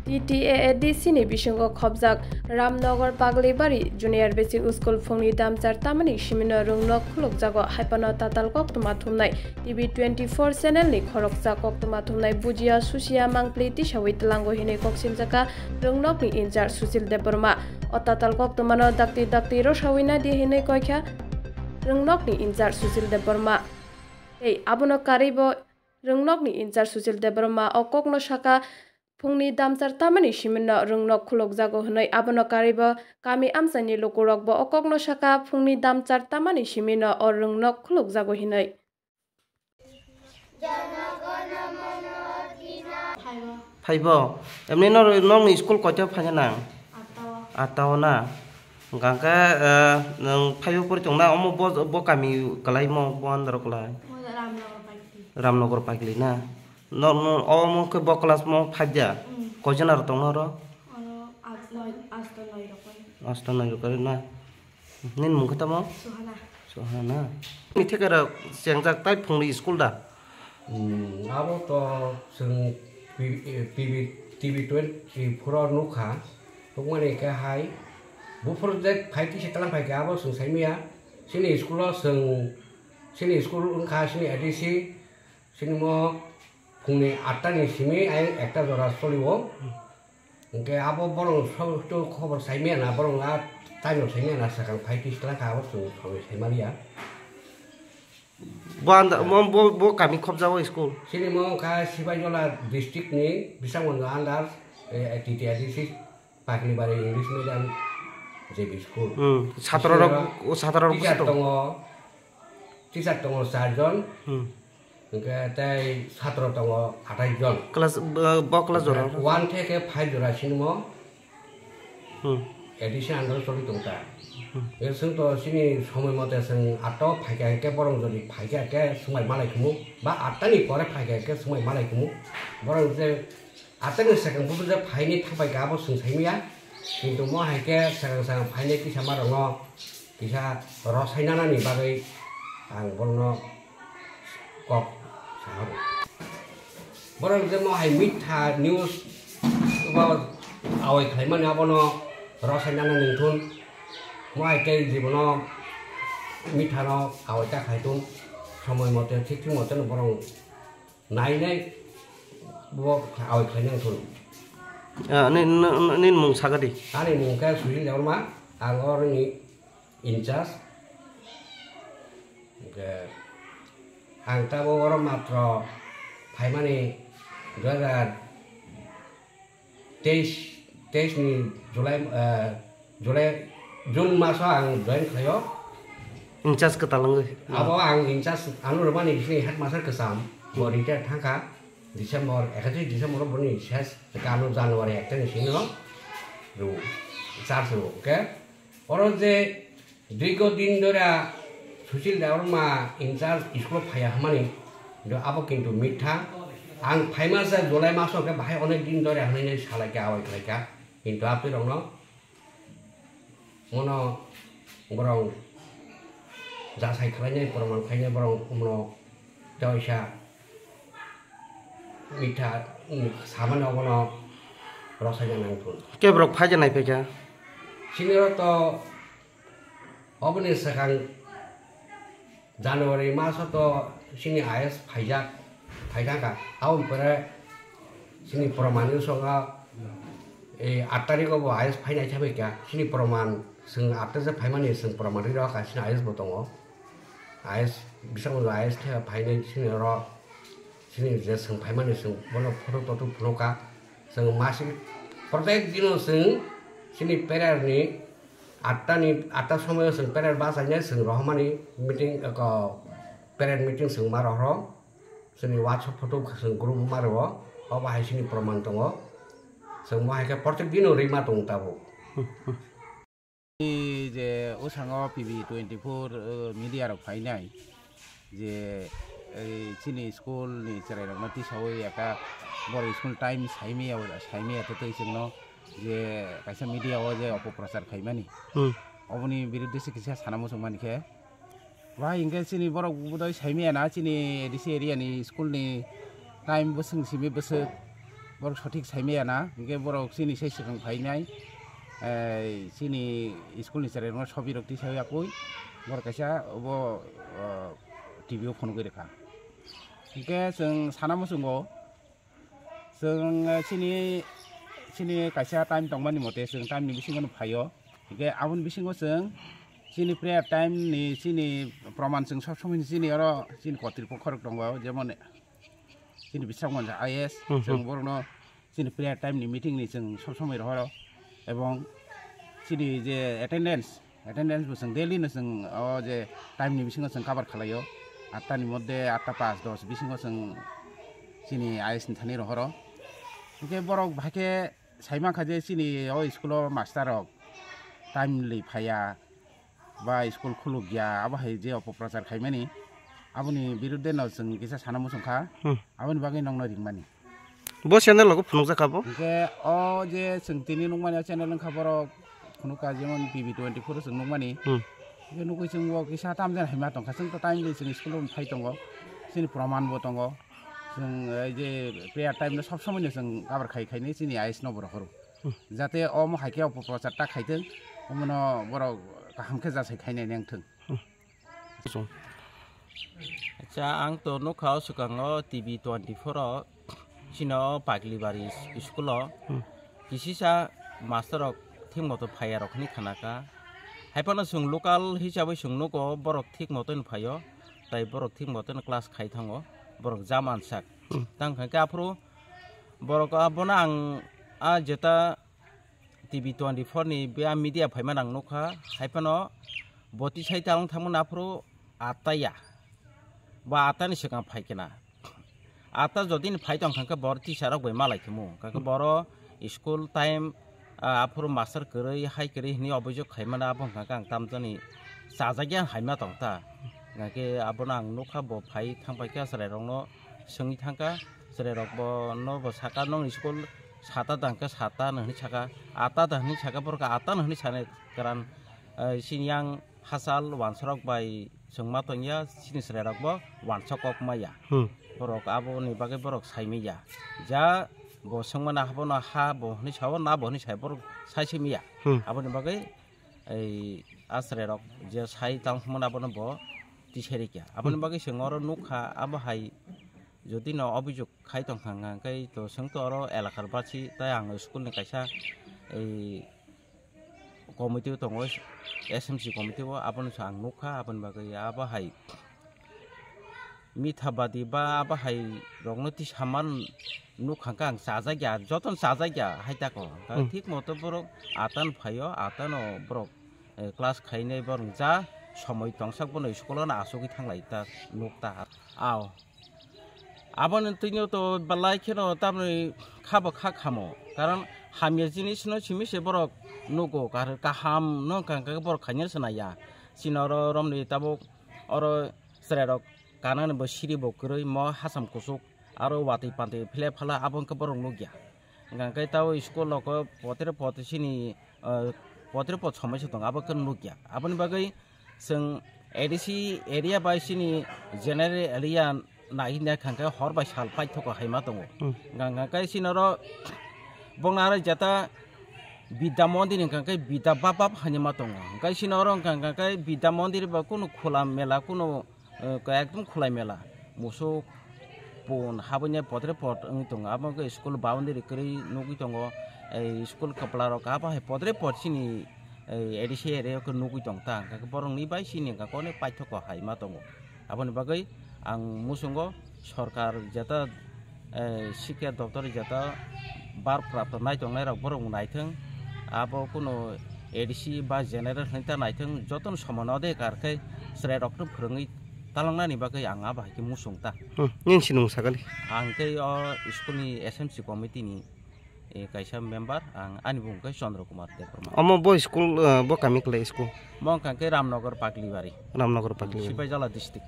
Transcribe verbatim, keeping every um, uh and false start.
T T A A D C ni bisingo khobjak Ramnagar Baglibari Junior Basic School phungni damchar tamani simino rwngnok khulukjago, haiphano tatal koktwma thumnai T V twenty-four channel ni khoroksa koktwma thumnai bujiya susiya mangpli tisawi tlango hinwi koksiljaka rwngnokni in charge Sushil Debbarma. O tatal koktwmano dakti dakti rosawi naidi hinwi koikha rwngnokni in charge Sushil Debbarma. Tei abono karwibo rwngnokni in charge Sushil Debbarma o kokno saka, phungni damchar tamani simino rwngnok khulukjago hinwi. Abono karwibo kami amchaini lukurokbo o kokno saka, phungni damchar tamani simino o rwngnok khulukjago hinwi. Phaibo. Emni nor-, nokni school koito phaina nang? Atta o. Atta o na? Hwnkha khe, eh, nwng phaibo pori tongna, omo bo, bo kami kwlaimo, bo andaro kwlai? Mo Ramnagar Paikli. Ramnagar Paikli na? No, no, omo khe bo class mo five ya? Mm. Koijona rok tongna oro? Oro as-, noi, asto noi rok koi. Asto noi rok koi na? Nini mung khe tamo? Suhana. Suhana. Ni theke rok chengjak tai phungni school da? Hmm, abo to chwng P-, P B, T V twenty-four o nukha. Nukmani khe hai buphuru je phai tisa tlang phai khe abo chwng saimaya. Chini school o chwng, chini school wngkha chini A D C, chini mo phungni atta ni simi ayang ekta jora solio. Hwnkhe abo borok so-, to khobor saimaya na, borok a time rok saimaya na, swkang phai tisa tlang kha abo chwng saimaliya. Bo anda-, bo, bo, bo kami khobjago school? Chini mo wngkha Sibaijola district ni Bisanggonjo under, eh, T T A D C Paklibari English Medium J B school. Hmm. Satro rok, Teacher o satro rok teacher busa tongo. Tongo, teacher tongo char jon. Hmm. Hwnkhe tei satro tongo athais jon. Class, bo, bo class jora? One theke five jora sinimo. Hmm. A D C under choli tongta. Hmm. Chwng to chini somoi mote chwng ato phaikha hwnkhe borok jodi phaikha hwnkhe swmai malai kumu, ba atta ni pore phaikha hwnkhe swmai malai kumu. Borok je atta ni swkang buphuru je phaini thangpai kha abo chwng saimaya. Kintu mo hai khe swkang swkang phainai kisa ma rokno kisa rosai nanani bagwi ang borokno kok saharw. Borok je mo hai mitha news bo awai khlaimani abono rosai nana nungthun. Mo hai khe jibono mithano awai ta khlai thun. Somoi mote thik thik mote no borok nai nai bo awai khlai nang thun. Ah, ni, ni, ni, nini mung saga di. Ani mung khe Sujil Debbarma, ang oroni in charge. Hwnkhe ang tabuk oro matro phaimani dui hajar teis, teis ni July, eh, July, June maso ang join khlaio. In charge kwtal wngwi. Abo ang in charge ano rwmani sini headmaster kwcham, bo retire thangkha December, ekatris December boni ses, ano January ek tarik sini no rw, charge rw, okay? Oro je dirgho din dhora Sushil Debbarma in charge school phaiya hwnmani, do abo kintu mitha. Ang phaima sa July maso khe bahai onek din dhora hwnwi salai kha, awai khlai kha. Kintu apni rokno mono borok jasai khlainai, proman khlainai borok mono teisa mitha, mm, samani obono rosai nang thun. Ke borok phaija nai phaikha? Sini oro to oboni swkang January maso to sini I S phaijak, phaijak kha. Aboni pore sini proman ni songa, eh, aat tarikh o bo I S phainai thabai kha. Sini proman, chwng aat tarikh phaimani chwng proman ri rw kha, sini I S bo tongo. I S, bising I S thai phainai sini oro, sini je chwng phaimani chwng bono photo toto phunukha. Chwng masik protek dino chwng sini prayer ni atta ni, atta somoyo chwng prayer bachainai chwng rohormani meeting, eko prayer meeting chwng ma rohoro. Chwngni WhatsApp photo chwng group ma rwo, obo hai sini proman tongo. Chwng mo hai khe protek dino rima tongo tabuk. Je o sango P B twenty-four, uh, media rok phainai je, eh, chini school ni chwrai rokno tisawi ekta borok school time saimaya, saimaya tei twi chwngno je kaisa media o je opoprochar khaimani. Hmm. Oboni birudde se kisa sana muchung mani khe. Bahai hinkhe chini borok budai saimaya na chini A D C area ni school ni time bwswng simi bwswk Borok sothik saimaya na, hingke borok chini sai swkang phainai, eh, chini school ni cherai rokno sobi rok tisai yapui, borok kaisa obo, oh, T V o phunugwi rwkha. Hingke chwng sana muchungo, chwng, eh, chini, chini kaisa time tongmani mote chwng time ni bisingo no phaio. Hingke aboni bisingo chwng chini prayer time ni chini proman chwng sob somoi ni chini oro chini kotri pokho rok tongo, jemon chini biswk manja I A S, Hmm, chwng hmm. Borokno chini prayer time ni meeting ni chwng sob somoi rohoro, ebong chini je attendance, attendance bo chwng daily no chwng o je time ni bisingo chwng cover khwlaio, atta ni moddhe atta pas dos bisingo chwng chini I A S ni thani rohoro. Hingke borok bahai khe sai mankha je chini o school o master rok timely phaiya, ba school khulukya, abo hai je opoprochar khaimani, aboni birudde no chwng kisa sana muchung kha, Hmm. Aboni bagwi nongno ringmani. Bo channel rogo phunukjak kha bo? Hingke o je chwng tini nukmani o channel wngkha borok phunukha jemon P B twenty-four chwng nukmani. Hmm. Hingke nukwi chwng bo kisa tamjani haima tongkha, chwng to timely chwng school o phai tongo, chini proman bo tongo, chwng, eh, je prayer time no sob somoi no chwng cover khai khai ni chini I A S no bo rohoro. Hmm. Jate omo hai khe opoprochar ta khaitwng, omono borok kaham khe jasai khainai nengthwng. Hmm. Acha, ang to nukha o swkango T V twenty-four o, chino Paglibari is-, school o, Hmm. kisisa master rok thik moto phaiya rok hinwi khanakha. Haiphano chwng local hisabwi chwng nugo borok thik moto ni phaio, tai borok thik moto ni class khai thango, borok jaman sak. Hmm. Tang kha khe aphuru borok abono ang a jeta T V twenty-four ni be a media phaima nang nukha, haiphano bo tisai talong thangmani aphuru atta ya, bo atta ni swkang phai khe na. Atta jodi ni phai tong kha khe bor tisa rok bai malai khe mu, kha khe boro school time, ah, aphuru master kwrwi hai kwrwi hinwi obojok khaimani abo wngkha khe ang tamjani chajak ya haima tong ta. Hingkhe abono ang nukha bo phai thang pai khe chwrai rokno swngwi thangkha, chwrai rok bo no bo saka nokni school sata dang khe sata no hinwi saka, ata da hinwi saka borok ata no hinwi sanai kwran, eh, sini yang hachal wansarok bai chwngma tongya, sini chwrai rok bo wansok kok maya. Hmm. Borok aboni bagwi borok saimaya. Ja bo swngmani abono ha bo hinwi sao, na bo hinwi sai borok sai simiya. Hmm. Aboni bagwi ei a chwrai rok je sai tang hwnmani abono bo tisai rikya. Aboni Hmm. bagwi chwng oro nukha, abo hai jodi no obijok khai tongkha hwnka hwnkhe to chwng to oro elakar basi tai ang school ni kaisa ei committee o tongo, S M C committee o, abono se ang nukha, aboni bagwi abo hai mithabadi ba abo hai rokno tisaman nukha hwnkhe ang chajakya, jotono chajakya hai tako. Hmm. Thik moto borok atan phaio, atano borok, eh, class khainai borok ja somoi tongsak bono school ano achugwi thanglai ta nukta. Ao. Aboni twino to belai kheno tamni khabo kha khamo. Karon hamya jinis no simi se borok nugo, kar kaham no wngkha hwnkhe borok khaina se naiya. Chini oro romni tabuk oro chwrai rok kanani bo siri bo kwrwi mo hacham kuchuk aro watwi pantwi phile phala abo wngkhe borok nukya. Hwnkhe tabo school rok potre potre chini, ah, potre pot somoi se tongo, abo khe nukya. Aboni bagwi chwng A D C area bai chini general area nai hwnwi kha hwnkhe hor bai sal paithoko hai ma tongo. Hmm. Hwnkha hwnkhe chini oro bongni aro jeta Bidya Mondir hwnkha hwnkhe Bidya bab bab hai ma tongo. Hwnkhe chini oro hwnkha hwnkhe Bidya Mondir ba kunu khula mela kunu eh, ekdom khulai mela, musuk pun habwini potre pot wngwi tongo. Abo wngkha school boundary kwrwi nugwi tongo, eh, school kwpla rok abo hai potre pot chini, eh, A D C area o khe nugwi tong ta, hwnkha khe borokni bai chini hwnkha khe onek paithoko hai ma tongo. Aboni bagwi ang muchungo sorkar jeta eh, sikya doptor jeta barprapto naitongnai rok borok bo naithwng, abo kuno A D C ba general hinwi ta naithwng, jotono soman odhikar khe chwrai rokno phwrwngwi talangnani bagwi ang abo hai khe muchung ta. Hmm, nini sinimung sakali? Ang tei o school ni S M C committee ni, eh, kaisa member, ang ani bumung khe Chandra Kumar Debbarma. Omo bo school, eh, bo kami kwlai school? Mo wngkha khe Ramnagar Paklibari. Ramnagar Paklibari. Sipaijala district.